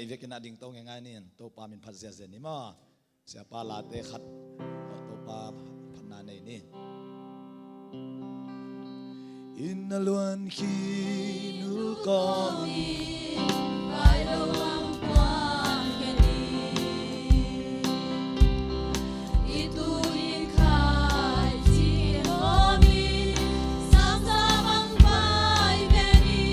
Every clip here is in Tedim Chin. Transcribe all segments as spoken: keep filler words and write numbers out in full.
Vekin a ding to ngeingai ni in, Topa min phat ziazia ni maw. Siapa late khat, Topa phatna nei ni. Inn a luan khi nu kong in, vai lo lam puan khen in. I tu in khai ci khen kong in, sang sa bang vai khen in.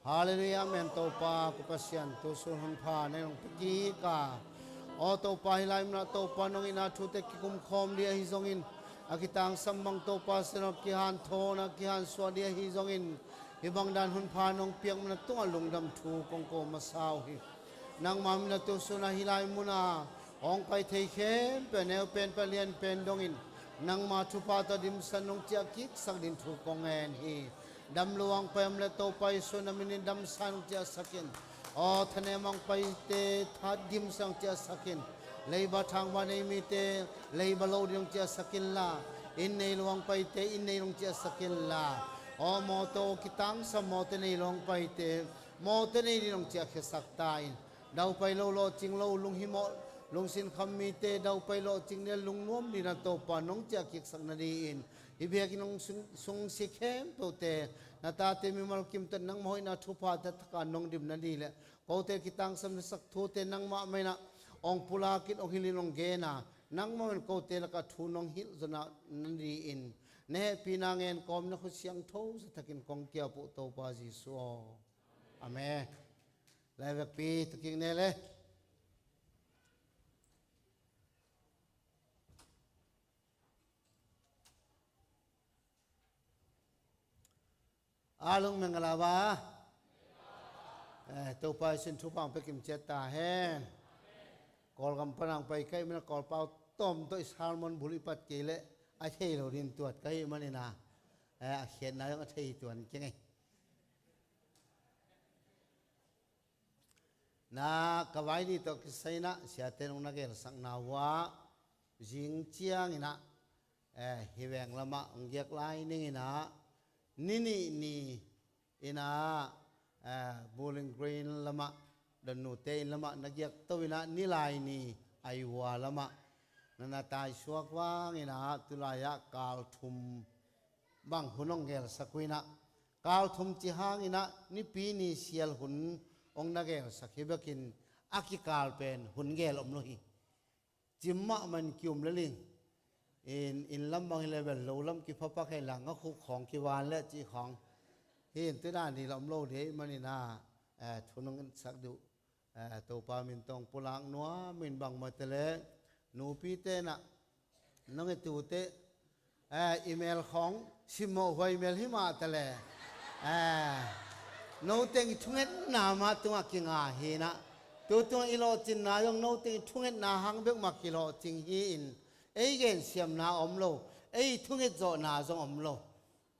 Halleluiah, amen. Topa ko Pasian, tu sun hun pha na hong pia kik a. Aw Topa, hih lai munah Topa nong itna thute kikum khawm ding ahi zongin, a kitangsam bang Topa sin a kihanthawn a kihantsuah ding ahi zongin, hih bang dan hun pha nong piak munah tungah lungdam thu kong ko masa uh hi. Nangma minah tu sunah hih lai munah hong pai thei khempeuh, neu pen pia lian pen dongin nangma thupha tawh dimsan nong ciah kiksak ding thu kong ngen hi. Dam luang pai om le Topa Jesu na minin damsa nong ciahsak in. Aw thanem hong paite tha dimsa nong ciahsak in. Leiba thangba nei mite leiba lo ding nong ciahsak inla, inn nei luang paite inn nei nong ciahsak inla, aw mawtaw kitangsam mawtaw nei luang paite mawtaw nei ding nong ciahkhiasak ta in. Daupai lo lawhcing lo, lunghimawh lungsin kham mite daupai lawhcing ding le lungnuam ding na Topa nong ciahkiksak nadingin, hih biakinn hong sung, sung si khempeuhte na tate mimal kim tawh nangmah hoihna thupha taktak a nong dim nading le kote kitangsam sak thute nangmah mah in ah hong pulak in hong hilh in hong gen a, nangmah mah in kote lakah thu nong hilh zawh nadingin na hehpihna ngen kawmin na khut siangtho zathakin kong kiap uh Topa Jesuh aw. Amen. Lai vekpi, tu kik ne le. A lung mengala ba. Eh, Topa i sin thupha hong pia kim ciat ta hen. Kawlgam pan hong pai ka hih manin a Kawlpau tawm tawh i sermon bul i pat kei leh a thei lo ding tuat ka hih manin a, eh, a khiatna zong a thei tuan keng ei. Na ka vai nih tawh kisai in a siate in hong na gelsakna uh ah zing ciangin a, eh, hih veng lamah hong giak lai ning in a, ni nih ni in a, eh, Bowling Green lamah, Donnute inn lamah na giak to in a, ni lai ni Iowa lamah na na taisuak vangin a, tulai ah kal thum bang hun hong gelsak uh in a, kal thum ci hangin a, Nipi ni sial hun hong na gelsak hi bekin a kikal pen hun gel om lo hi. Cim mahmah in ki-um le ling. Inn, inn lam bang hi le bel lo lam kiphapak hei lang a khuk khawng kivan le cih khawng. Hi in tu dan hi la om lo ding ahih manin a, eh, thu nong etsak duh, eh, Topa min tawh pulak nuam in bangmah te le nupite in a nong i tute, eh, i mel khawng simmawh huai mel hi mah ta le, eh, noteng i thungetna mah tungah kinga hi in a, tu tungah i lawhcinna zong noteng i thungetna hang bek mah kilawhcing hi in, ei gensiamna om lo, ei thunget zawhna zong om lo.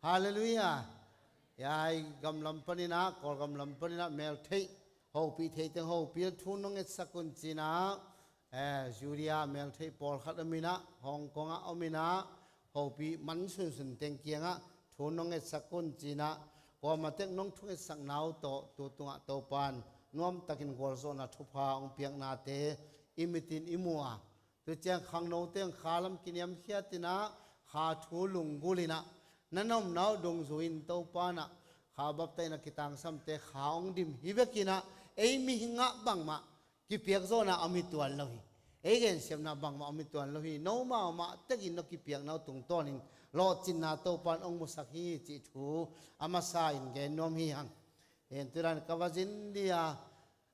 Halleluiah. Hiai gam lam panin a, Kawlgam lam panin a, meltheih hopih thei teng hopih thu nong etsak un ci in a, eh, Judea meltheih pawlkhat om in a, Hong Kong ah om in a, hopih man sunsun teng kiangah thu nong etsak un ci in a, kuamah tek nong thungetsakna uh tawh tu tungah Topan nuamtakin gualzawhna thupha hong piaknate i mitin i mu a, tu ciang khangnote in kha lam kiniamkhiat in a, kha thu lunggulh in a, na na omna uh dungzui in Topa in a, kha baptaihna kitangsamte kha hong dim hi bekin a, ei mihing ah bangmah kipiak zawhna om hi tuan lo hi. Ei gensiamna bangmah om hi tuan lo hi. Nomau mah tekin nong kipiakna uh tungtawnin lawhcinna Topan hong musak hi cih thu a masa in gen nuam hi hang. Hi in tu dan ka va zin ding a,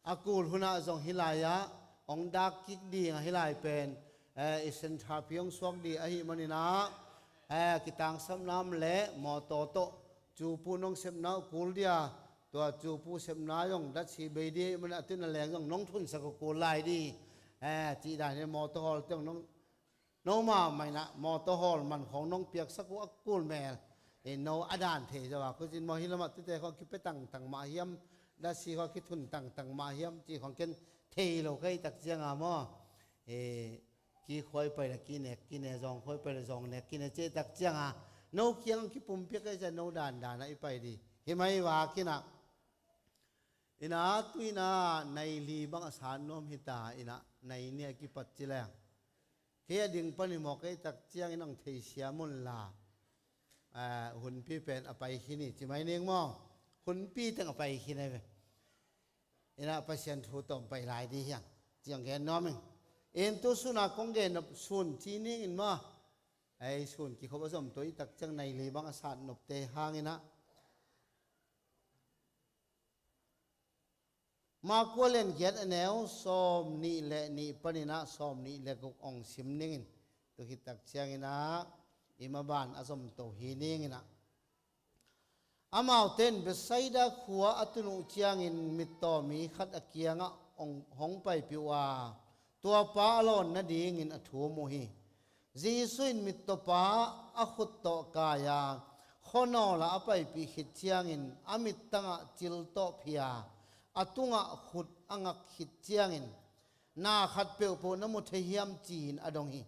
a kul hunah zong hih lai-ah hong dak kik ding a, hih lai pen, eh, i senthapi hong suak ding ahih manin a, eh, kitangsapna om leh mawtaw tawh cupu nong sepna uh kul ding a, tua cupu sepna zong datsi bei ding ahih manin a, tu in a leng zong nong thunsak uh kul lai ding, eh, cih dan hi. Mawtaw hawlte zong nong Nomau mah in a mawtaw hawl man khawng nong piaksak uh a kul mel. Eh, no a dan thei zaw a, khuazin maw, hih lamah tute khawng kipia tangtang mah hiam, datsi khawng kithun tangtang mah hiam cih khawng ken thei lo ka hih tak ciang a maw, eh, ki khuai pai le ki nek, ki ne zawng khuai pai le zawng nek, ki ne cih tak ciang a, no kiang kipumpiak ka hih ciang no dandan a i pai ding hi mai vak in a. In a tu in a nai li bang a san nuam hi ta in a, nai nih a kipat ci leng, kei a ding pan hi mawk ka hih tak ciangin hong theisiam un la, eh, hunpi pen a pai khin hi ci mai ning maw. Hunpi teng a pai khin hi ve. In a Pasian thu tawh pai lai ding hi hang ci hong gen nuam ing. In tu sun a kong gen nop sun ci ning in maw. Ei sun kikhop a zom tua i tak ciang nai li bang a sat nopte hang in a, Mark a lian giat a neu sawm nih le nih panin a sawm nih le guk hong sim ning in, tu khit tak ciangin a i maban a zom to hi ning in a. Amaute in Bethsaida khua a tun uh ciangin mittaw mi khat a kiangah hong, hong paipih uh a, tuapa a lawn nadingin a thum uh hi. Jesuh in mittawpa a khut tawh kai a, khuanawl ah a paipih khit ciangin a mittangah cil tawh phia, a tungah khut a ngak khit ciangin, "Na khat peuhpeuh na mu thei hiam?" ci-in a dong hi.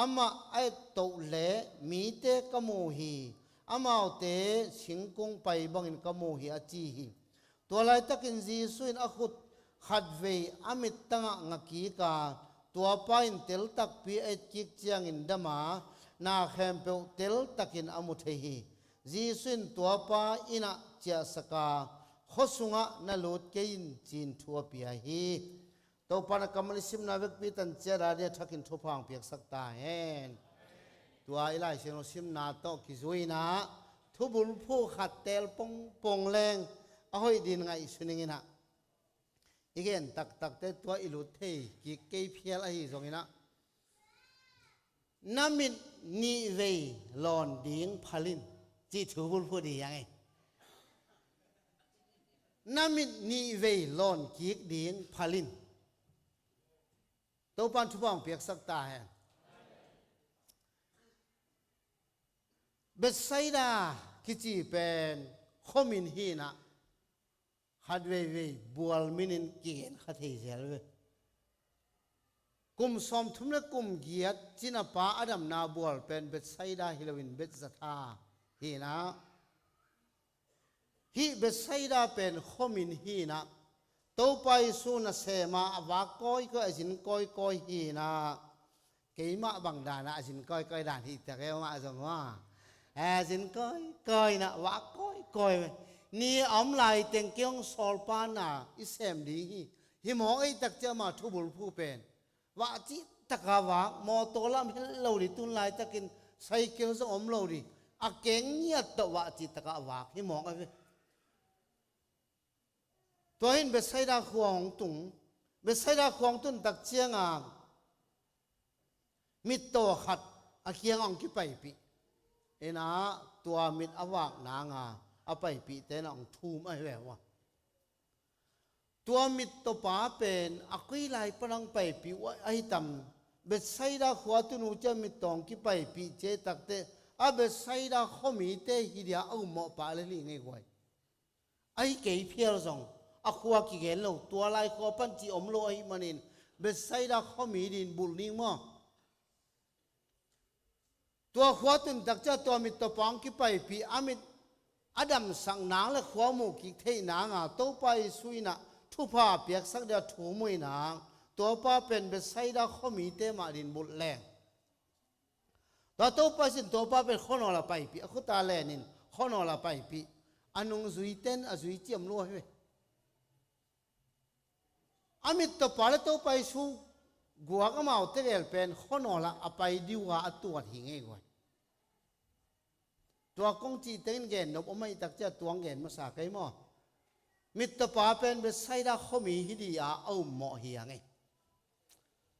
Amah a ettoh leh, "Mite ka mu hi, amaute singkung pai bangin ka mu hi," a ci hi. Tua laitakin Jesuh in a khut khatvei a mittangah nga kik a, tuapa in tel takpi a etkik ciangin dam a, na khempeuh teltakin a mu thei hi. Jesuh in tuapa inn ah ciahsak a, "Khua sungah na lut kei in," ci-in thu a pia hi. Topa na kammal i simna vekpi tan ciat a ding a thakin thupha hong piaksak ta hen. tua i Lai Siangtho simna tawh kizui inah thubulphu khat teel pongpong leng a hoih ding ngaihsun ing inah, i gen taktakte tua i lut thei kik kei phial ahi zong inah, na mit nih vei lawn ding phal in, cih thubulphu ding hi hang e. Na mit nih vei lawn kik ding phal in. Topa'n thupha hong piaksak ta hen. Bethsaida kici pen khuamin hi inah, khat veivei bual minin kigen kha thei zel ve. Kum sawmthum le kum giat cina pa a damna bual pen Bethsaida hi loin Bethzatha hi inah, hih Bethsaida pen khuamin hi inah, Topa Jesu nasem a a vak kawikawi, a zin kawikawi hi inah, keimah bang dan ah a zin kawikawi dan hi tak e, amah zong a, a zin kawikawi inah vak kawikawi ve. Ni a om lai teng kei hong sawlpa na i sem ding hi. Hi mawk ei tak ciang ama thubulphu pen vah cih takah vak, mawtaw lam hel lo ding, tun laitakin cycle zong om lo ding, a keng ngiat tawh vah cih takah vak hi mawk a ve. Tua hi in Bethsaida khua hong tung. Bethsaida khua hong tun tak ciangin mittaw khat a kiang hong kipaipih inah, tua mit a vak nang a a paipihte inah hong thum ahi ve ua. Tua mittawpa pen a koi lai pan hong paipih uh ahi tam? Bethsaida khua tun uh ciang mittaw hong kipaipih ci takte, a Bethsaida khuamite hi dia a ummawh pah le lih ngei guai. Ahi kei phial zong a khua kigen lo, tua lai khua pan cih om lo ahih manin Bethsaida khuami ding bulh ning maw? Tua khua tun tak ciang tua mittawpa hong kipaipih, a mit a damsak nang le khua muh kik theih nang a Topa Jesu inah thupha piaksak dia thum uh inah, tuapa pen Bethsaida khuamite mah ding bulh leng. Tua Topa Jesu in tuapa pen khuanawl ah paipih, a khut a lenin khuanawl ah paipih, a nungzuite in a zui ciam lua hi ve. A mittawpa le Topa Jesu guak amau tegel pen khuanawl ah a pai ding uh a tuat hi ngei guai. Tua kong cih tengin gen nop om ahih tak ciang tua hong gen masa kei maw? Mittawpa pen Bethsaida khuami hi dia a ummawh hi a ngei.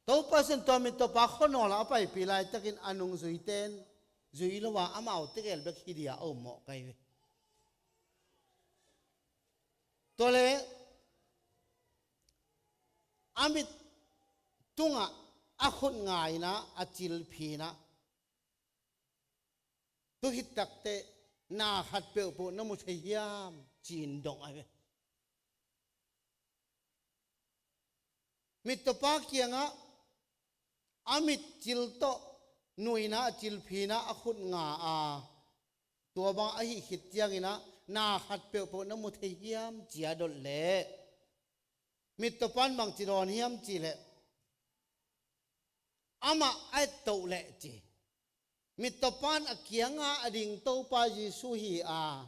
Topa Jesu in tua mittawpa khuanawl ah a paipih laitakin a nungzuite in zui lo a, amau tegel bek hi dia a ummawh kei ve. Tua le a mit tungah a khut nga inah a cil phin ah, tu khit takteh na khat peuhpeuh na mu thei hiam, ci-in dong a ve. Mittawpa kiangah a mit cil tawh nuih inah a cil phin ah a khut nga a, tua bang ahih khit ciangin ah na khat peuhpeuh na mu thei hiam, ci a dot leh mittawpa in bangci dawn hiam cih leh, amah a ettoh leh ci. Mittawpa in a kianga a ding Topa Jesu hi a,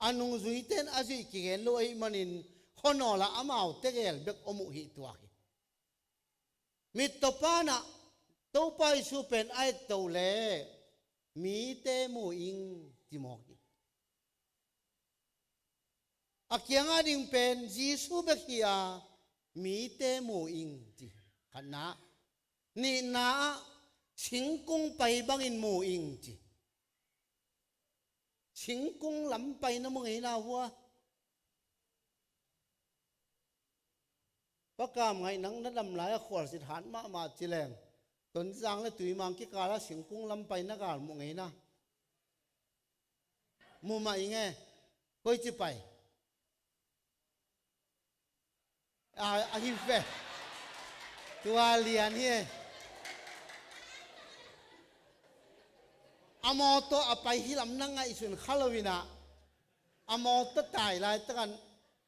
a nungzuite in a zuih kigen lo ahih manin khuanawl ah amau tegel bek om uh hi tuak hi. Mittawpa in ah Topa Jesu pen a ettoh leh mite mu ing, ci mawk hi. A kianga ding pen Jesu bek hi a, mite mu ing, ci. Khatna. Nihna ah singkung pai bangin mu ing, ci. Singkung lam pai na mu ngei na hua? Pa Kam Ngaih, nang na dam lai a khualzin hat mahmah ci leng, Tonzang le Tuimang kikal ah singkung lam pai na gal mu ngei na? Mu mah ing e. Koici pai? A, a hi ve. Tua lian hi e. A mawtaw a pai hi lam na ngaihsun kha lo inah, a mawtaw tai laitakin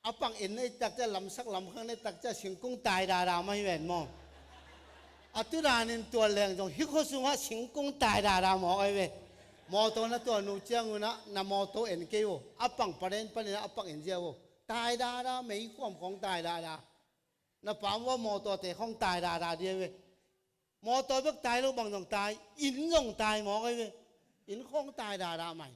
a pang en na hih tak ciang, lamsak lamkhang na hih tak ciang singkung tai dada mah hi ven maw? A tu danin tua leng zong hih khua sungah singkung tai dada mawk ahi ve. Mawtaw na tuan uh ciangun ah na mawtaw en kei uh, a pang paden panin ah a pang en ziau uh. Tai dada, meikhuam khawng tai dada. Na pam uh a mawtawte khawng tai dada ding ahi ve. Mawtaw bek tai lo, bang zong tai, inn zong tai mawk ahi ve. Inn khawng tai dahdah mai.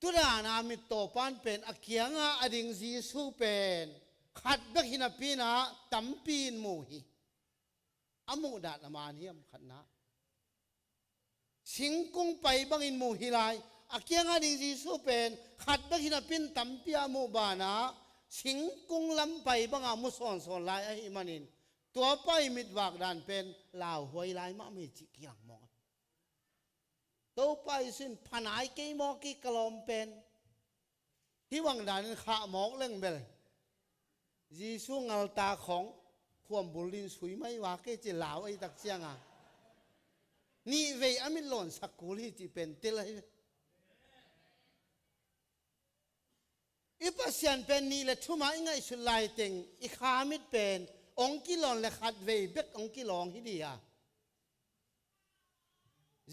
Tudana mittaw pan pen a kianga a ding Jesu pen khat bek hi napi-in ah tampi in mu hi. A muh dan a man hiam? Khatna, singkung pai bangin mu hi lai. A kianga ding Jesu pen khat bek hi napi-in tampi a muh banah singkung lam pai banga mu sawnsawn lai ahih manin, tua pa ii mitvak dan pen lauhuai lai mahmah hi cih kilang mawk. Topa Jesu in pha nai kei maw, kei ka lawm pen. Hih bang danin khah mawk leng bel Jesu ngalta khawng khuambul din sui mai vak kei ci lau ahih tak cianga nih vei a mit lawnsak kul hi cih pen tel ahi ve. I Pasian pen nih le thuma i ngaihsut laiteng i kha mit pen hong kilawn le khat vei bek hong kilawng hi dih a,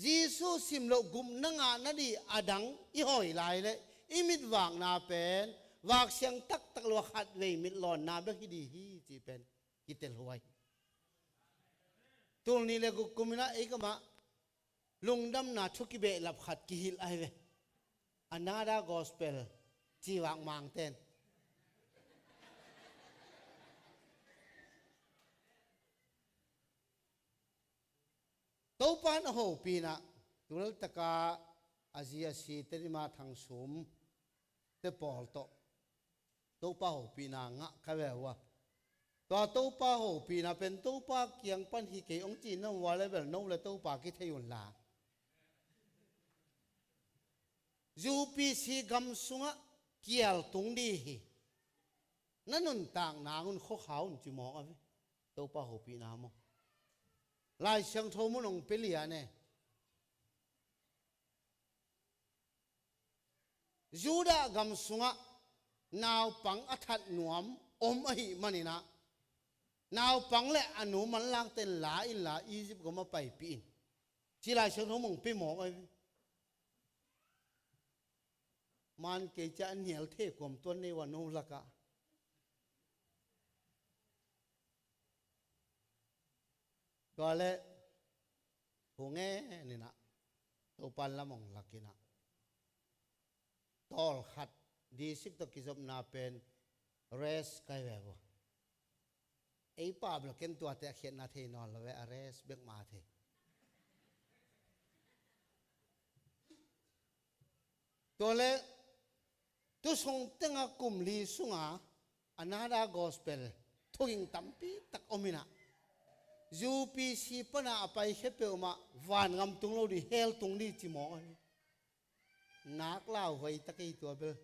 Jesu simloh gupna ngah nading a dang i hawi lai leh i mitvakna pen vak siang taktak lo a khat vei mit lawnna bek hi dih hi cih pen kitel huai. Tul nih le guk kum in ah ei kamah lungdamna thu kibehlap khat kihilh ahi ve. Another gospel ci vak mangten. Topa in a hopih in ah, tu laitaka a zi a si Tedim a Thang Sum te pawl tawh Topa hopihna ngah ka ve uh a. Tua Topa hopihna pen Topa kiang pan hi kei hong cihna uh a leh bel no le Topa kithei un la. U P C gam sungah kial tung dih hi. Na nuntak nang un, khua kha un ci mawk a ve. Topa hopihna maw. Lai Siangtho mun hong pia lian e. Judah gam sungah naupang a that nuam om ahih manin ah, naupang le a nu manlakte in la inla Egypt gam ah paipih in ci Lai Siangtho mun hong pia mawk ahi ve. Man kei ciah a nial thei kuam tuan nei uh a no lakah. Tua leh thu ngen in ah Topa in lam hong lak in ah, tawlkhat district tawh kizopna pen rest ka hi ve uh a. Ei pa bel ken tuate a khiatna thei nawn lo ve, a rest bek mah thei. Tua leh tu sung tengah kum li sungah another gospel thuging tampi tak om in ah, U P C pana a paikhia peuhmah vangam tung lo dih, hell tung dih ci mawk ahi. Nak lauhuai ta kei tua bel.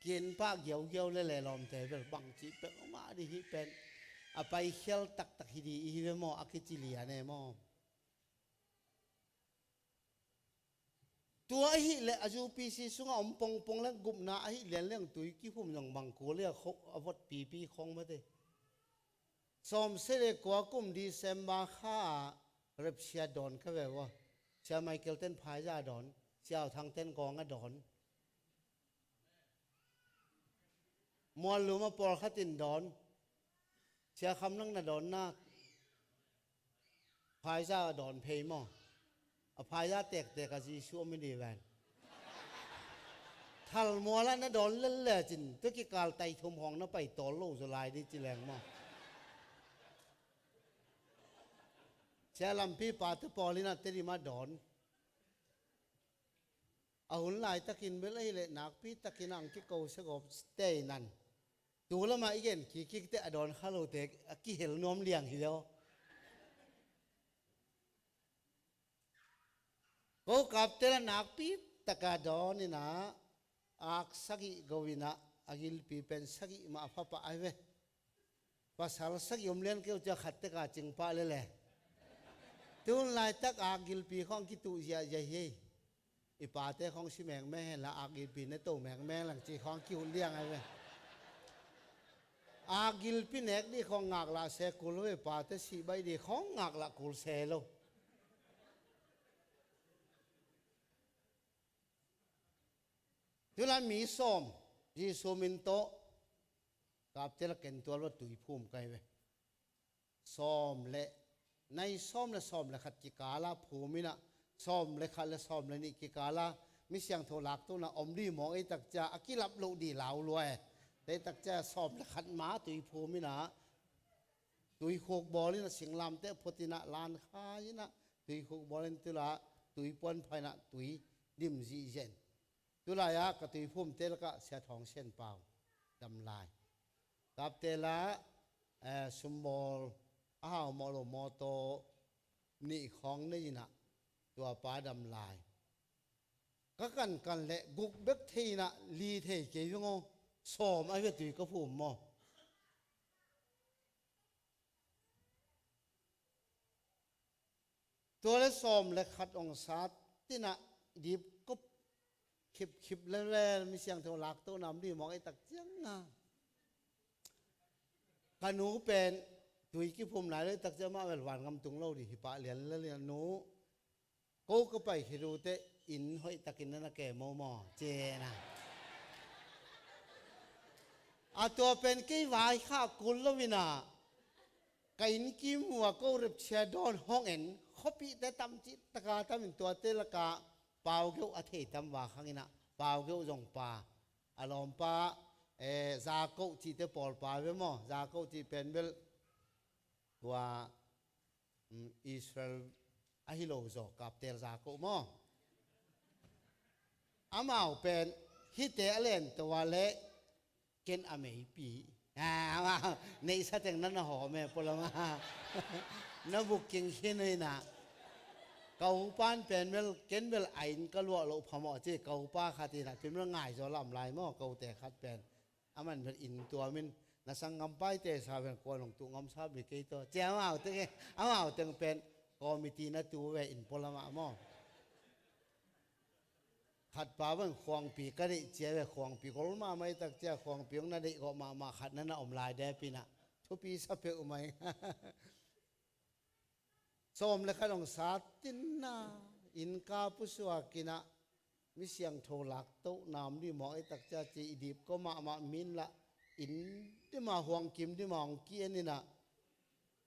Kian pah giaugiau le le lawmte bel bangci pek mah dih hih pen a paikhial taktak hi dih i hi ve maw, a kici lian e maw. Tua ahih leh a U P C sungah om pongpong le gupna ahih lian leng tui kihum zong bang kul le a vot pipi khong mate. Sawmsele kua kum December kha ah rapture dawn ka ve uh a. Sia Michael ten phaizah dawn, Sia Thang ten gawng a dawn. Muallum a pawlkhat in dawn. Sia Kham Nang na dawn nak phaizah a dawn phei maw? A phaizah tektek a Jesu om i dih ven. Thalmual ah na dawn lel lecin tua kikal taithum hong na pai tawl lo zaw lai dih ci leng maw? Sia Lampi pate pawl in a Tedim ah dawn. A hun laitakin bel ahih leh nakpi takin ang kiko se gawp tei nan. Tu lamah i gen kikkik teh a dawn kha lote a kihel nuam liang hi lo. Ko kapte la nakpi taka dawn in ah, ak sagih go in ah, a gilpi pen sagih mah a pha pah ahi ve. Pasal sagih om lian keu cia khat teka cing pah lele. Tun laitak ak gilpi khawng kituh ziahziah hi. I pate khawng si mengmeng hen la, ak gilpi ne to mengmeng lang ci khawng kihut liang ahi ve. Ak gilpi nek dih khawng ngaklah se kul ve, pate sih baih dih khawng ngaklah kul se lo. Tula mi sawm Jesu min tawh Kaptel a ken tual va tui phum kai ve. Sawm le, nai sawm le sawm le khat kikala phum inah, sawm le khat le sawm le nih kikala mi siangtho laktohna om dih mawk ei takcia a kilap loh dih lau lua e. Tei takcia sawm le khat ma tui phum inah, tuikhuk bawl inah singlamteh phut inah, lankhai inah tuikhuk bawl in tulah tuipuan pha inah tui dim zihziah in. Tulai-ah ka tuiphumte lakah Sia Thawng Sian Pau dam lai. Kaptel ah, eh, sumbawl a hau mawh lo mawtaw nih khawng nei inah tua pa dam lai. Ka kankan leh guk bek thei inah li thei kei veng aw, sawm a hi ve tui ka phum maw. Tua le sawm le khat ong sat inah dipkop khipkhip lelel mi siangtho laktohna om dih mawk ei takciang a. Ka nu pen tui kiphum nai lo ei takciang mah vel vangam tung lo dih hi pah lian lel inah nu, ko ka pai khit uh teh inn hoih takin na na kem maw maw ci inah. A tua pen kei vai khah kul lo inah ka inn kim uh a ko repchia dawn hong en khuapihte tam cih taka tam in tuate lakah Pau Geuh a thei tam va khang inah Pau Geuh zong pa a lawmpa, eh, Za Koh cihte pawlpa ve maw, Za Koh cih pen bel tua, mm, Israel ahi lo zaw kaptel Za Koh maw. Amau pen hihte a len tua le ken a meipi. Ah, amau neihsa teng na na hawm e pualam ah. Na booking khin inah. Ka upan pen bel ken bel a inn ka luah loh phamawh ci ka upa khat inah tun bel ngai zaw lam lai maw ka ute khat pen. Aman bel inn tuam in na sanggam paite sa pen kuan hong tuh ngam sa bi kei tawh ci amau teng e. Amau teng pen committee na tu ve inn pualam ah maw. Khat pa bang khuangpi ka deih cia ve, khuangpi gol mahmah ei takcia khuangpi hong na deih gawh mahmah khat na na om lai dep inah thupi sa peuh mai. Sawm le khat ong sat inah inn ka pusuak inah mi siangtho laktohna om dih mawk ei takcia ci i dipkop mahmah min lah inn dima huangkim dima hong ki-en inah.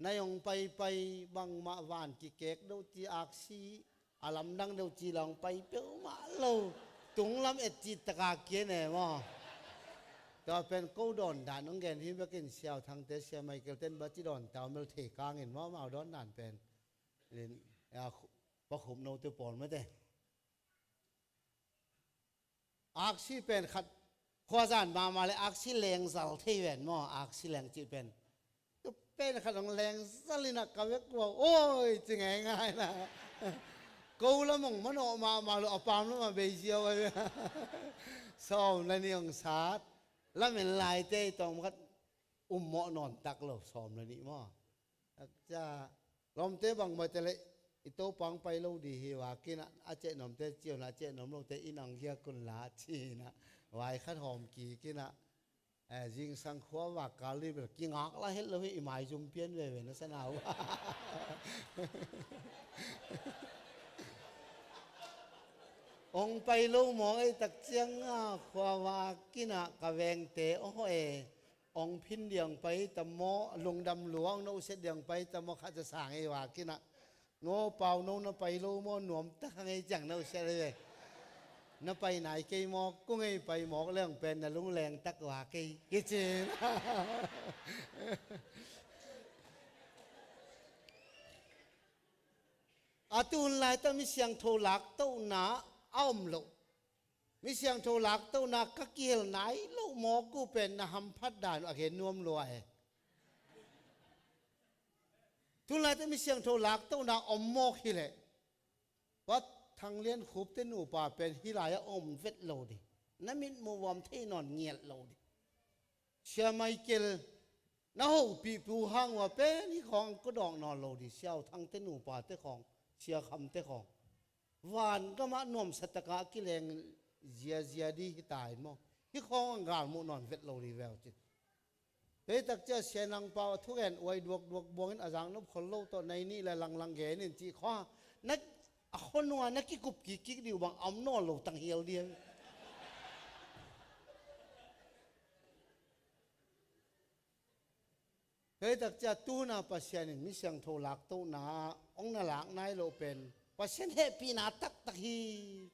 Nai hong paipai bangmah van kikek deuh ci aksi a lamdang deuh ci la hong pai peuhmah lo. Tunglam et cih taka kian e maw. Tua pen ko dawn dan hong gen hi bekin Siau Thangte Sia Michael ten ba ci dawn ta mel thei kangin maw amau dawn dan pen. Nin, a, khu-, pa khup note pawl mate. Aksi pen khat khuazan mahmah le aksi lengzal thei ven maw, aksi leng cih pen. Tu pen khat hong lengzal inah ka vek ua oi ci ngeingai na. Ko lam hong manawh mahmah lo a pam lamah bei ziau a. Sawm le nih hong sat lamen laite i tawng khat um mawh nawn tak lo sawm le nih maw. Takcia lawmte bang maw te le i topa hong pai lo dih hi vakinah a ceh nuamte ciaunah a ceh nuam lote in ang giak unla cinah vai khat hawm kikinah, eh, zingsang khua vak kal dih bel kingak la het lo hi i maizum pian veve na sana uh. Hong pai lo maw ei takcianga khua vakinah ka vengte aw e. Ong phin diang pai tam maw, lungdam lua ong nohset diang pai tam maw, khat za sang ei vakinah. Ngo pau no na pai lo maw, nuam tak hang ei ciang nohset ei ve. Na pai nai kei maw, kung ei pai mawk leng pen na lungleng tak va kei. Kicin. A tu hun laitah mi siangtho laktohna a om loh. Mi siangtho laktohna ka kihel nai loh mawk uh pen na hamphat dan uh a gen nuam lua e. Tu hun laitah mi siangtho laktohna om mawk hileh. Tua Thang Lian Khup te nupa pen hih lai-ah om vet lo dih. Na mitmuh vuam thei nawn ngiat lo dih. Sia Michael na hopih pu hang ua pen hih khawng ka dawk nawn lo dih, Sia U Thang te nupa te khawng, Sia Kham te khawng. Van gamah nuamsa takah a kileng ziazia dih hi ta in maw. Hih khawng ang galmuh nawn vet lo dih veu cin. Tei takcia Sia Nang Pau a thugen uai duakduak buangin a zak nop khol lo tawh nai nih le langlang gen in cih khua. Na a khonua na kikup kikkik dih uh bang a om nawn lo tang hial dih. Ei takcia tuna Pasian in mi siangtho laktohna ah hong na lak nai loh pen Pasian hehpihna taktak hi,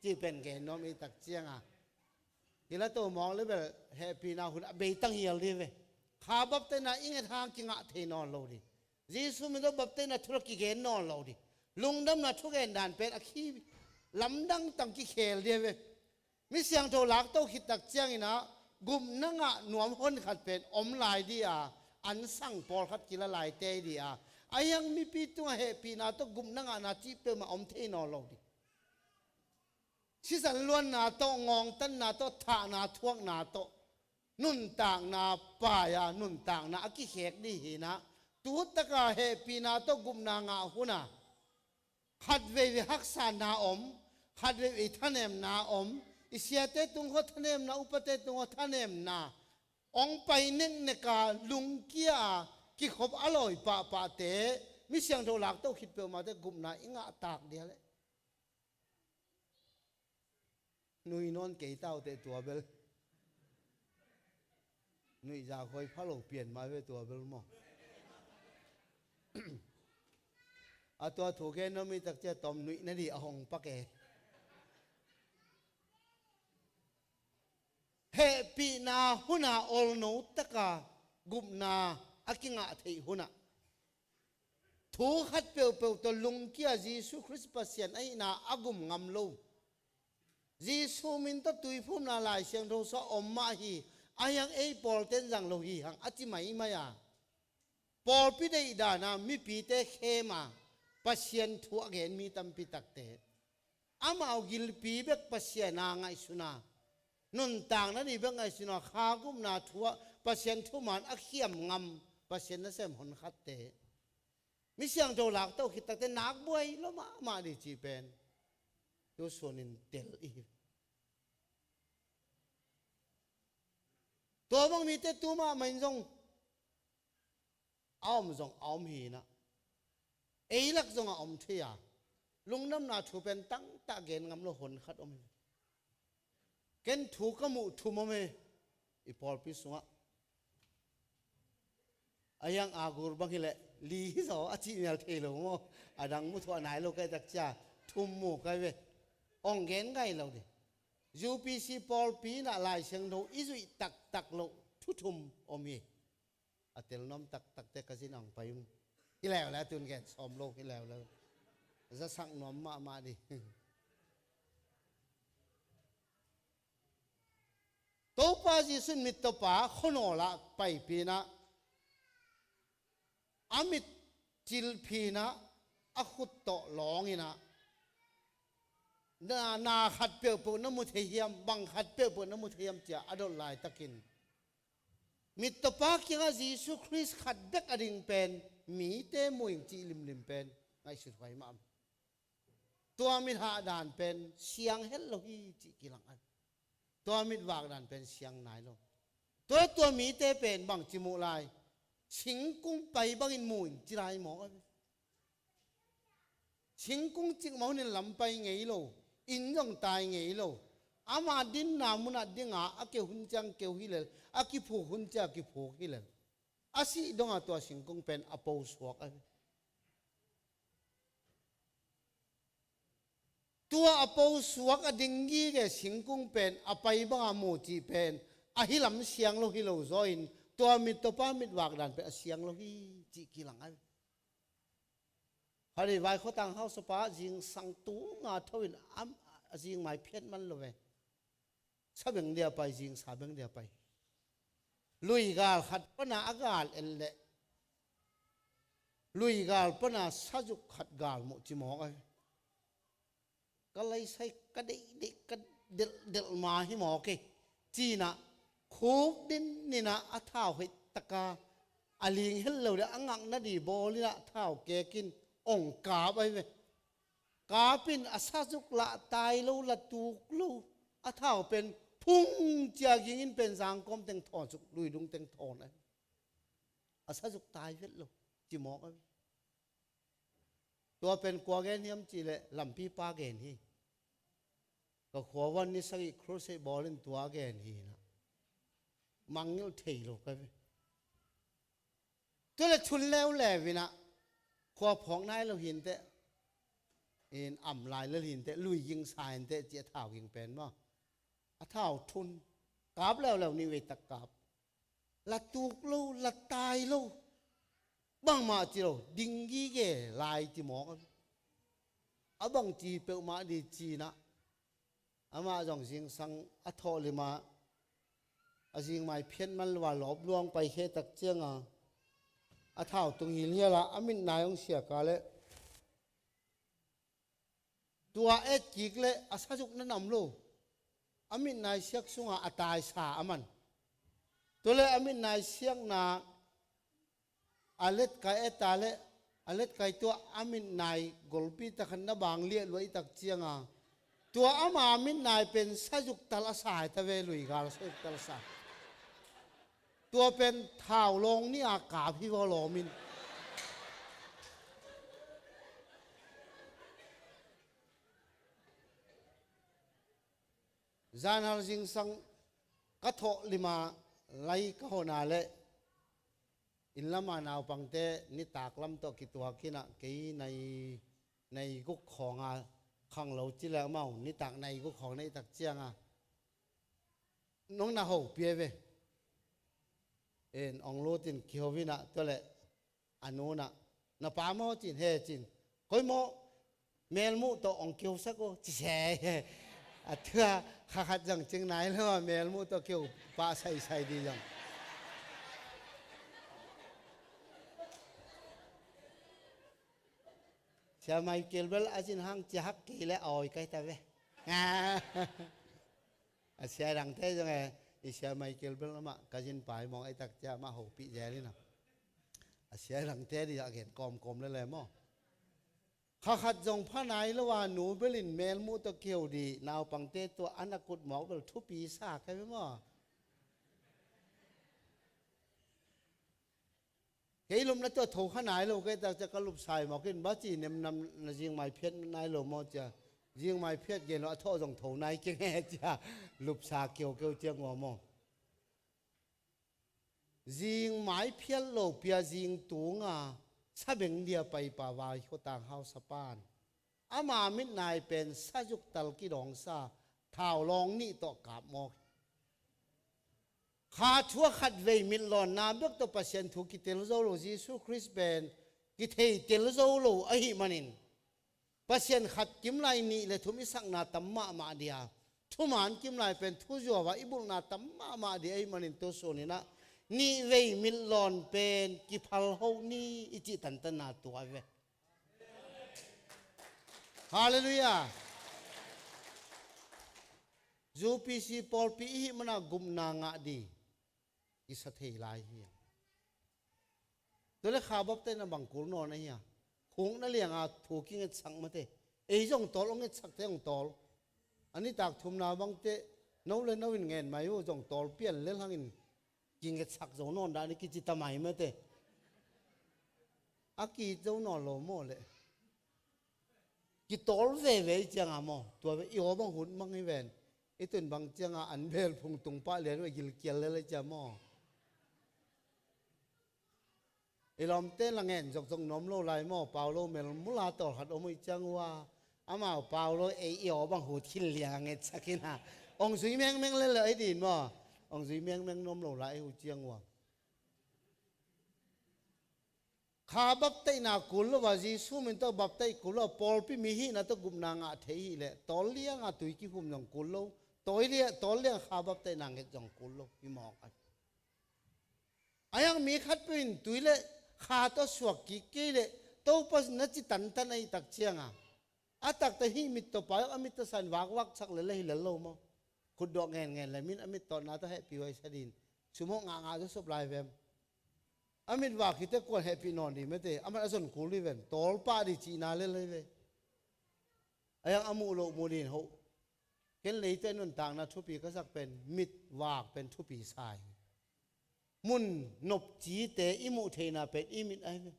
ci pen gen nuam ei takcianga. Hi la to mawk le bel hehpihna hun a beitang hial dih ve. Kha baptena i nget hang kingah thei nawn lo dih. Jesu min tawh baptena thu la kigen nawn lo dih. Lungdamna thugen dan pen a khi lamdang tang kikhel dih ve. Mi siangtho lakto khit tak ciangin ah gupna ngah nuam hon khat pen om lai dih a, an sang pawlkhat kila lai tei dih a, a hiang mipi tungah hehpihna tawh gupna ngahna cih peuhmah om thei nawn lo dih. Sisan luanna tawh, ngawngtanna tawh, thahna thuakna tawh, nuntakna pai-a nuntakna a kikhek dih hinah, tutaka hehpihna tawh gupna ngah hunah khatveivei haksatna om, khatveivei thanemna om, i siate tungkhaw thanemna, upate tungkhaw thanemna hong pai nekneka lungkia-a kikhop a lawi pahpahte, mi siangtho lakto khit peuhmahte gupna i ngah tak dia leh. Nui nawn kei tauteh tua bel. Nuih zahkhuai pha lo pian mai ve tua bel maw? A tua thu gen nuam i takcia tawm nuih na dih a hong pak e. Hehpihna huna olno taka gupna a kingah theih hunah thu khat peuhpeuh tawh lungkia Jesu Khrist Pasian ahihna a gum ngam lo. Jesu min tawh tuiphumna Lai Siangtho sua om mah hi, a hiang ei pawlten zang lo hi hang a ci maimai a. Pawlpi deih dana mipite khema Pasian thu a gen mi tampi takte. Amau gilpi bek Pasian a ngaihsuna, nuntakna dih bek ngaihsuna, kha gupna thu ah Pasian thuman a khiam ngam, Pasian nasem honkhatte. Mi siangtho lakto khit takte nak buai lo mahmah dih cih pen tu sunin tel i hi. Tua bang mite tu mahmah in zong a om zong a om hinah, ei lak zong a om thei a, lungdamna thu pen tangtah gen ngam lo honkhat om hi. Ken thu ka muh thum om hi i pawlpi sungah. A hiang agur bang hileh li hi zaw a cih mial thei lo maw? A dang mu thuah nai lo kai takcia thum mu kai ve. Ong gen ngai lo dih. U P C pawlpi inah Lai Siangtho i zuih taktak loh thu thum om hi. A tel nuam taktakte ka zin ang pai ung. Hi leuleu tun gen sawm lo hi leuleu. Zasak nuam mahmah dih. Topa Jesu in mittawpa khuanawl ah paipih inah a mit cilphinah a khut tawh lawng inah na, na khat peuhpeuh na mu thei hiam, bang khat peuhpeuh na mu thei hiam cia a dot laitakin mittawpa kiangah Jesu Khrist khat bek a ding pen mite muing cih limlim pen ngaihsut huai mah. Tua mit hah dan pen siang het lo hi cih kilang a. Tua mit vak dan pen siang nai lo. Tua, tua mite pen bang ci muh lai? Singkung pai bangin muh in ci lai maw? Singkung cikmah hunin lam pai ngei lo, inn zong tai ngei lo. Ama dinna munah dinga a keu hun ciang keu hi lel, a kiphuk hun ciang kiphuk hi lel. A sih dongah tua singkung pen a po suak a. Tua a po suak a ding gige singkung pen a pai banga mu cih pen ahi lam siang lo hi lo zaw in tua mittawpa mitvak dan pen a siang lo hi cih kilang a. Hari vai khuatang hausapa zingsang tunga tho in a zingmai phiat man lo ve. Sabeng dia pai, zingsa beng dia pai. Luigal khat pana a gal en leh luigal pana sazuk khat gal muh ci mawk a. Ka leisai ka deihdeih ka delhdelh ma hi mawk e. Cinah khuk dinninah a thau hoihtaka a ling hel lo dia a ngakna di bawlinah thau kekin ong kap ahi ve. Kapin a sazuk lah tai lo, lah tuk lo, a thau pen phung cia gingin pen zangkawm teng thawn suk, luidung teng thawn ahi. A sazuk tai vet lo ci mawk ahi. Tua pen kua gen hiam cihleh lampipa gen hi. Ka khuavan ni sagih crusade bawlin tua gen hi na. Mangngilh thei lo ka ve. Tua le thun leuleu inah khua phawk nai lo hinteh, in am lai lel hinteh, lui ging sa hinteh ci a thau ging pen maw. A thau thun, kap leuleu nih vei tak kap. La tuk lo, la tai lo, bangmah ci lo, ding gige lai ci mawk a, a bang ci peuhmah di cinah, amah zong zingsang a thawh lima, a zingmai phiat man lo a lawp luang pai khe tak cianga, a thau tung hilhiala a mitnai hong siaka le, tua et kik le a sazuk na nam lo, a mitnai siak sunga a taisa a man. Tua le a mitnai siakna a letkai eta le, a letkai tua a mitnai golpi takhan na bang liah luah i tak cianga, tua ama mitnai pen sazuk tal a sa hi ta ve, lui gal sazuk tal a sa. Tua pen thau lawng nih a kap hi vaw lawm in. Zanhal zingsang ka thawh lima lai ka hona le, inn lama naupangte nitak lam tawh kituak inah kei nai, nai guk khawnga khang lo ci le amau nitak nai guk khawng na i tak cianga nong na ho pia ve. En ong lutin kiho inah tua le a nunah, na pa maw cin, he cin, koi maw, melmuh tawh ong kihosak o ci se. A tua kha khat zong cing nai lo a, melmuh tawh kiho pah saisai di zong. Sia Michael bel a zin hang cia hak kei le a awi kai ta ve. A sia dangte zong e, i sia Michael bel amah ka zin pai mawng ei tak cia amah hopih zel ina. A sia dangte di a gen kawmkawm lele maw. Kha khat zong pha nai lo a nu belin melmuh tawh keu di naupangte tua an a kut mawk bel thupi sa kai ve maw. Kei lupna tua tho kha nai lo kei tak cia ka lupsai mawk in ba ci nemnam na zingmai phiat nai lo maw cia. Zingmai phiat gen lo a tho zong tho nai keng e cia. Lupsa keukeu cia ngua maw. Zingmai phiat lo pia zing tunga sabeng dia paipa vai khotang hausapan ama mitnai pen sazuk tal kidawngsa thau lawng nih tawh kap mawk. Kha thu a khat vei mitlawnna bek tawh Pasian thu kitel zo lo, Jesu Khrist pen kithei tel zo lo ahi manin Pasian khat kimlai nih le thum i sakna tam mahmah dia, thuman kimlai pen thuzuava i bulhna tam mahmah dia ahi manin tu suninah nih vei mitlawn pen kiphal hoh ni i cih tantanna tua ve. Halleluiah. U P C pawlpi i hih mana gupna ngah di kisa thei lai hi. Tua le kha baptaina bang kul nawn ahi a, khukna lianga thu kingetsak mate. Ei zong tawl, ong ngetsak te ong tawl. A nitak thumna bangte no le no in ngen mai uh zong tawl pian lel hangin kingetsak zo nawn dah ni kici ta mai mate. A kiit zo nawn lo maw le. Kitawl veve i cianga maw, tua ve i aw bang hut mang hi ven. I tun bang cianga an bel phung tung pah lian ve gilkial lel i cia maw. I lawmte la ngen zokzok nuam lo lai maw, pau lo mel mula tawlkhat om uh i ciang ua. Amau pau lo ei i aw bang hut khil lia ngetsak ina. Ong zui mengmeng lel lo ei din maw. Ong zui mengmeng nuam lo lai ei hu ciang ua. Kha baptaina kul lo a, Jesu min tawh baptai kul lo a, pawlpi mi hihna tawh gupna ngah thei hi leh tawl lianga tui kiphum zong kul lo. Tawi lia, tawl lianga kha baptaina nget zong kul lo hi mawk a. A hiang mi khat peuh in tui le kha tawh suak kik kei leh Topa na ci tantan ahi tak cianga a takte hih mit tawh pai a mit tawh san vakvak chak lel le hi lel lo maw. Khutdawh ngenngen le min a mit tawhna tawh hehpih huai sa din sumawh ngahngah zawsop lai vem. A mit vak hite kuan hehpih nawn di mete, a man a zon kul di ven, tawl pah di cihna lel hi ve. A hiang a muh loh mu din hoh. Ken leite nuntakna thupi ka sak pen mit vak pen thupi sa hi. Mun nopcite i muh theihna pen i mit ahi ve.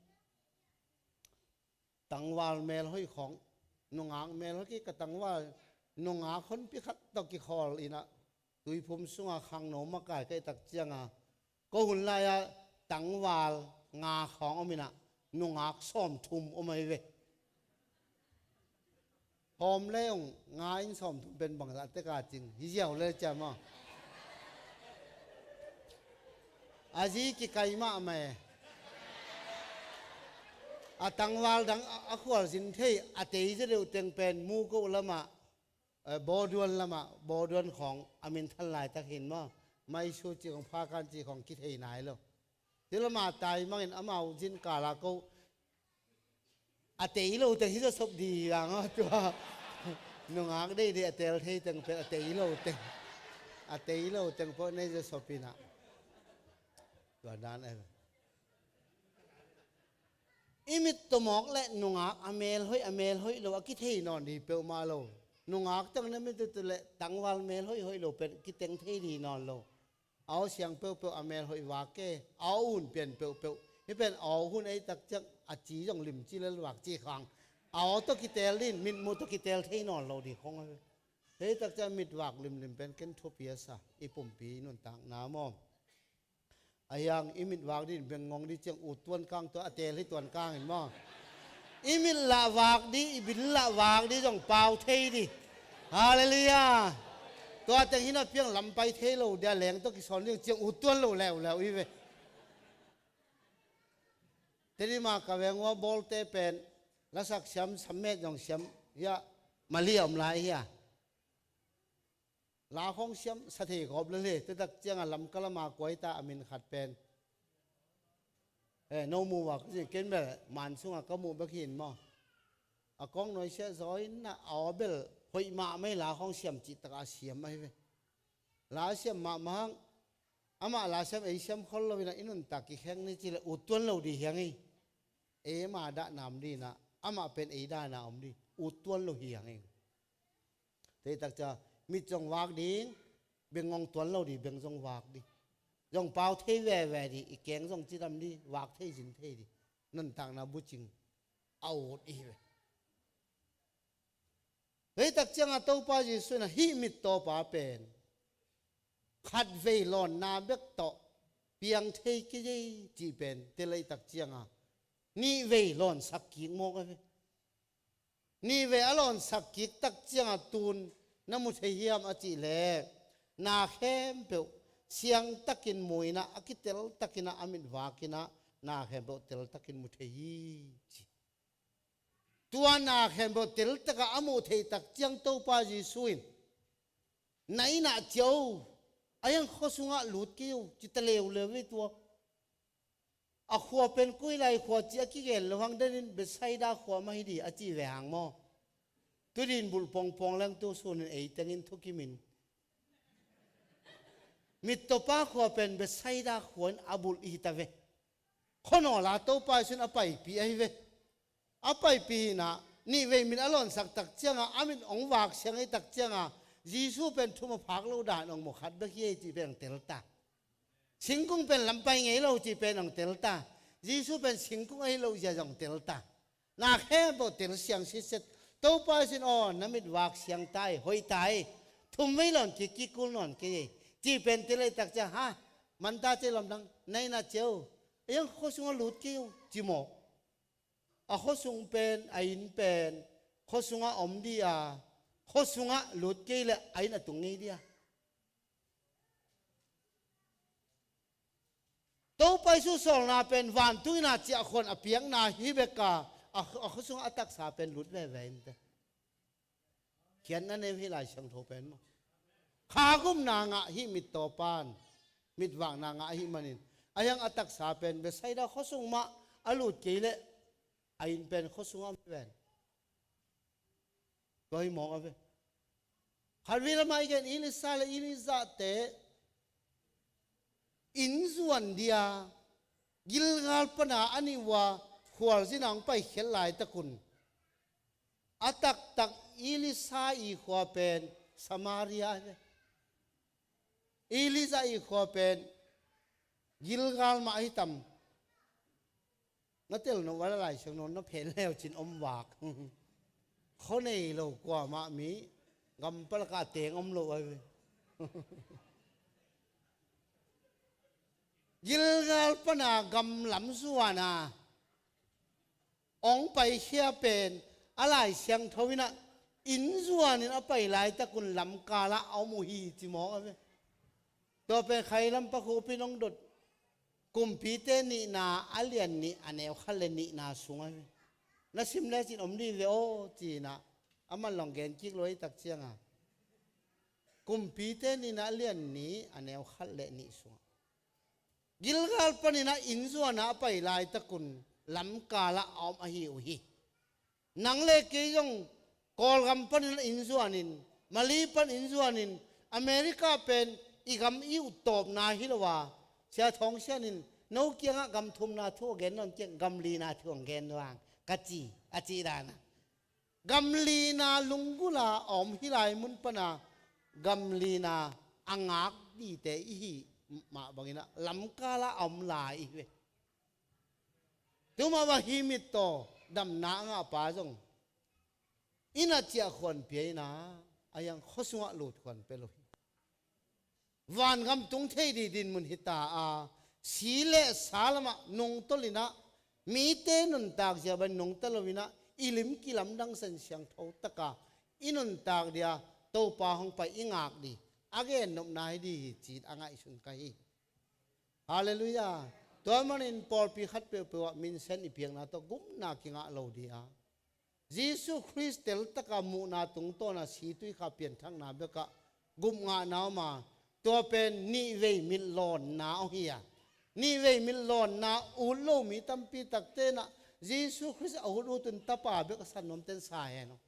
Tangval melhoih khawng, nungak melhoih kei ka tangval, nungak honpi khat tawh kikhawl inah tuiphum sunga khangno makai ka i tak cianga ko hun lai-ah tangval nga khawng om inah, nungak sawmthum om ahi ve. Hawm le ong nga in sawmthum pen bangzah tek a cing hi ziau le cia maw? A zi kikai mahmah e. A tangval dang a, a khualzin thei a tei zia deuh teng pen Muko lamah, eh, Bawduan lamah, Bawduan khawng a minthan laitak hin maw? Maisu cih khawng, Phakan cih khawng kithei nai lo. Ti lamah tai mangin amau zin kala ko a tei lo teng hi zawsop di hi vang aw tua. Nungak deidei a tel thei teng pen a tei lo teng, a tei lo teng pawh nei zawsop inah. Tua dan e. I mit tawmawk le nungak a mel hoih a mel hoih lo a kithei nawn di peuhmah lo. Nungak teng na mit tu le tangval mel hoih hoih lo pen kiteng thei di nawn lo. A aw siang peuhpeuh a mel hoih vak e, a aw un pian peuhpeuh. Hih pen a aw hun ei tak ciang a ci zong limci lel vak ci khang. A aw tawh kitel din, mitmuh tawh kitel thei nawn lo di khong a ve. Hei tak ciang mit vak limlim pen ken thupi a sa, i pumpi i nuntakna maw? A hiang i mit vak din bengngong di ciang ut tuan kang tua a tel hi tuan kang in maw? I mit lah vak di, i bil lah vak di zong pau thei di. Halleluiah. Tua teng hi na piang lam pai thei lo dia leng tawh kisawn ding ciang ut tuan lo leuleu i ve. Tedi ma ka veng ua bawlte pen lasak siam, sammet zong siam, hiah Mali a om lai hiah. La khawng siam sa thei gawp lel hi. Tua tak ciangah Lamka lama kuaita a min khat pen, eh, no mu va ka zin ken bel man sungah ka muh bek hi in maw? A kawng nuaisiah zaw in a aw bel hoih mahmah hi, la khawng siam cih takah a siam ahi ve. La a siam mahmah hang, amah la siam ei siam khol lo in a i nuntak kikheng ni cih le ut tuan lo di hiang hi. Ei ama dahna om di in a, amah pen ei dahna om di, ut tuan lo hi hiang hi. Tei tak ciang mit zong vak ding, bengngong tuan lo di, beng zong vak di. Zong pau thei veve di, i keng zong cidam di, vak thei zin thei di. Nuntakna bucing a ut i hi ve. Tei tak ciangah Topa Jesuh in a hih mittawpa pen khatvei lawnna bek tawh piang thei kei ei cih pen tei tak ciangah nihvei lawnsak kik mawk a ve. Nihvei a lawnsak kik tak ciangah tun na mu thei hiam a cih leh, na khempeuh siangtakin mu in a, a kitel takin a, a mit vak in a, na khempeuh tel takin mu thei hi ci. Tua na khempeuh tel takah a muh theih tak ciang Topa Jesuh in, na inn ah cia o, a hiang khua sungah lut kei o, ci ta leuleu ve tua. A khua pen koi lai khua cih a kigen lo hang denin Bethsaida khua mah hi di a ci ve hang maw? Tudin bulh pawngpawng leng tu sunin ei tengin thukimin mittawpa khua pen Bethsaida khua in a bulh i hi ta ve. Khuanawl a Topa Jesuh in a paipih ahi ve. A paipih in a, nihvei mit a lawnsak tak ciangah, a mit hong vak siang ei tak ciangah, Jesuh pen thum a phak lo dan hong mu khat bek hi ei cih pen hong tel ta. Singkung pen lam pai ngei lo cih pen hong tel ta. Jesuh pen singkung ahi lo zia zong tel ta. Na khempeuh tel siang sitset. Topa Jesuh in aw, na mit vak siang ta ei, hoih ta ei. Thum vei lawn kik kik kul nawn kei ei. Cih pen tel ei tak ciang, ha, man ta cei lamdang, na inn ah cia o. A hiang khua sungah lut kei o, ci mawk. A khuasung pen, a inn pen, khuasungah om di a, khuasungah lut kei leh a inn a tung ngei di a. Topa Jesuh sawlna pen vantung inn a ciahkhuan a piakna hi bek a, a, a khuasungah a taksa pen lut veve in te. Khiatna nei hi Lai Siangtho pen maw? Kha gumna ngah hi mittawpa'n, mitvakna ngah hi manin, a hiang a taksa pen Bethsaida khuasung mah a lut kei leh a inn pen khuasungah om hi ven. Tua hi mawk a ve. Khatvei lamah i gen Elisha le Elijah te inn zuan dia Gilgal pana a nih ua khualzin a hong paikhiat laitakun, a taktak Elisha i khua pen Samaria a hi ve. Elijah i khua pen Gilgal mah ahi tam. Na tel no vala Lai Siangtho na phen leu cin om vak. Khua nei lo kuamah mi gampal ka teng om lo a ve. Gilgal pana gam lam zuana hong paikhia pen a Lai Siangtho inah inn zuanin a pai laitakun lamkalah a om uh hi ci mawk a ve. Tua pen Khailam Pa Khup in hong dot, Kumpite nihna a lian nih a neu khat le nihna sungah hi. Na sim lecin om dih ve aw cinah, aman long gen kik lo ei tak cianga. Kumpite nihna a lian nih a neu khat le nih sungah. Gilgal paninah inn zuana a pai laitakun lamkalah a om ahi uh hi. Nang le kei zong Kawlgam panin inn zuanin, Mali pan inn zuanin, America pen i gam i uttawpna hi lo a, Sia Thawng Sian in no kiangah gam thumna thu a gen nawn kiang gam lina thu a gen vang ka ci a cih dana. Gam lina lunggula a om hi lai mun pana gam lina a ngak dite i hi mah banginah lamkalah a om lai i hi ve. Tumah va hi mittaw damna a ngahpa zong inn a ciah khuan pia ina a hiang khuasungah lut khuan pia lo hi. Vangam tung thei dih dinmun hita a, si le sa lamah nungtol inah mite nuntak zia ban nungta lo inah i lim kilamdang San Siangtho taka i nuntak dia Topa hong pai i ngak dih a gennopna hi dih hi cit a ngaihsun ka hi. Halleluiah. Tua manin pawlpi khat peuhpeuh ah minsen i piakna tawh gupna kingah lo dih a, Jesu Khrist teltaka muhna tungtawna situikha pianthakna bekah gupngahna om a, tua pen nihvei mitlawnna aw hi a. Nihvei mitlawnna ut lo mi tampi takte inah Jesu Khrist a ut utun tapa bek a san nuamten sa hen aw.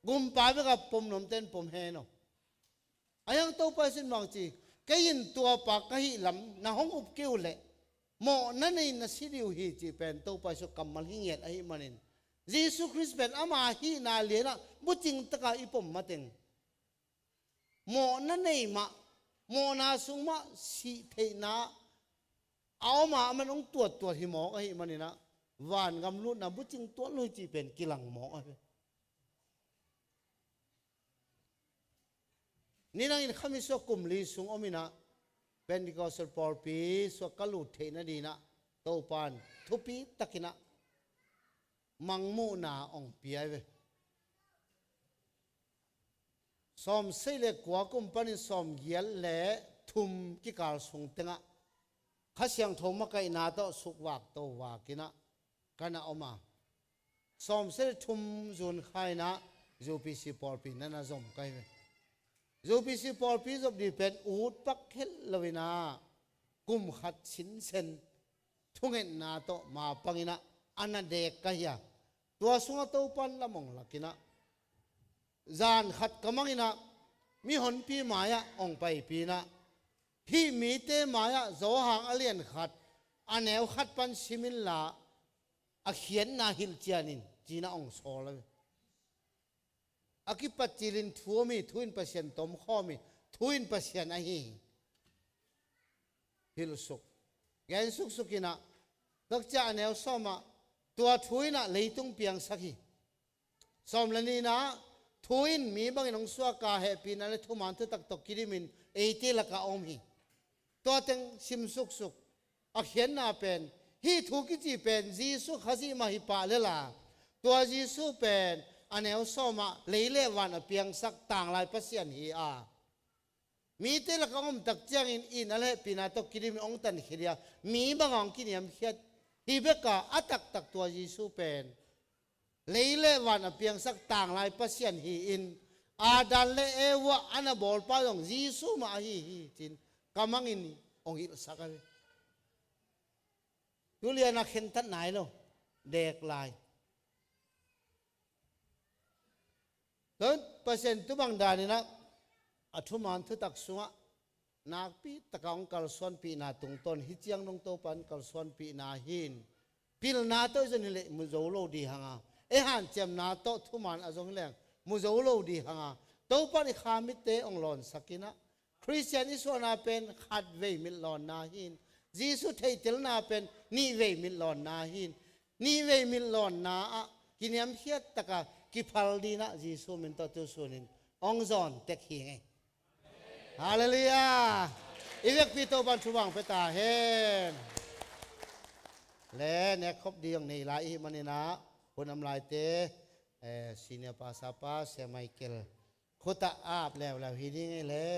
Gumpa bek a pom nuamten pom hen aw. A hiang Topa Jesu in bang ci, kei in tuapa ka hih lam na hong up kei uh leh mawhna nei na si dih uh hi cih pen Topa Jesu kammal hi ngiat ahih manin, Jesu Khrist pen ama hihna lianah bucing taka i pom mateng mawhna nei mah, mawhna sung mah sih theihna a om a, aman hong tuattuat hi mawk ahih maninah vangam lutna bucing tuan lo hi cih pen kilang mawk ahi. Ninangin khami suak kum li sung om inah Pentecostal pawlpi suak ka lut theihna dinah Topan thupi takinah mangmuhna ong pia hi ve. Sawmsei le kua kum panin sawmgiat le thum kikal sung tengah Kha Siangtho makaihna tawh sukvak to vakinah ka na om a, sawmsei le thum June kha inah U P C pawlpi na na zom ka hi ve. U P C pawlpi zop dih pen ut pak khelh lo inah kum khat sinsen thungetna tawh ma panginah a na dek ka hi a, tua sungah Topan lam ong lakinah zan khat ka manginah mihonpi mai-ah ong paipinah, hih mite mai-ah Johan a lian khat a neu khat pan sim inla a khiatna hilh cianin cinah ong sawl a ve. A kipat cilin thu om hi, thu in Pasian tomkhawm hi, thu in Pasian ahi hi. Hilhsuk gen suksuk inah takcia a neu sawmah tua thu inah leitung piangsak hi. Sawm le nihna, thu in mi bangin hong suaka hehpihna le thuman thutak tawh kidimin eite lakah a om hi. Tua teng sim suksuk. A khiatna pen hih thu kici pen Jesu Khazih mah hi pah lela, tua Jesu pen a neu sawmah lei le van a piangsak tanglai Pasian hi a, mite lakah hong omtak ciangin itna le hehpihna tawh kidimin hong tankhia dia mi bangah hong kiniamkhiat hi beka, a taktak tua Jesu pen lei le van a piangsak tanglai Pasian hi-in Adam le Eva a na bawlpa zong Jesu mah ahi hi cin ka mangin hong hilhsak a ve. Tulian a khentat nai lo, dek lai. Tua Pasian tubang daninah a thuman thutak sungah nakpi taka hong kalsuanpihna tungtawn hih ciang dong Topan kalsuanpihna hin pilna tawh i zon hileh mu zo lo dih hanga, ei hanciamna tawh thuman a zong hileng mu zo lo dih hanga, Topan i kha mitte hong lawnsakinah Khristian i suahna pen khatvei mitlawnna hin, Jesu theihtelna pen nihvei mitlawnna hin, nihvei mitlawnna ah kiniamkhiat taka kiphal dinah Jesu min tawh tusunin hong zawn tek hi ngei. Halleluiah. I vekpi Topan thupha pia ta hen. Le nekkhop ding nei lai i hih manin ah, hun om laite, eh, senior pastor pa Sia Michael khut ah ap leuleu hi ding hi le.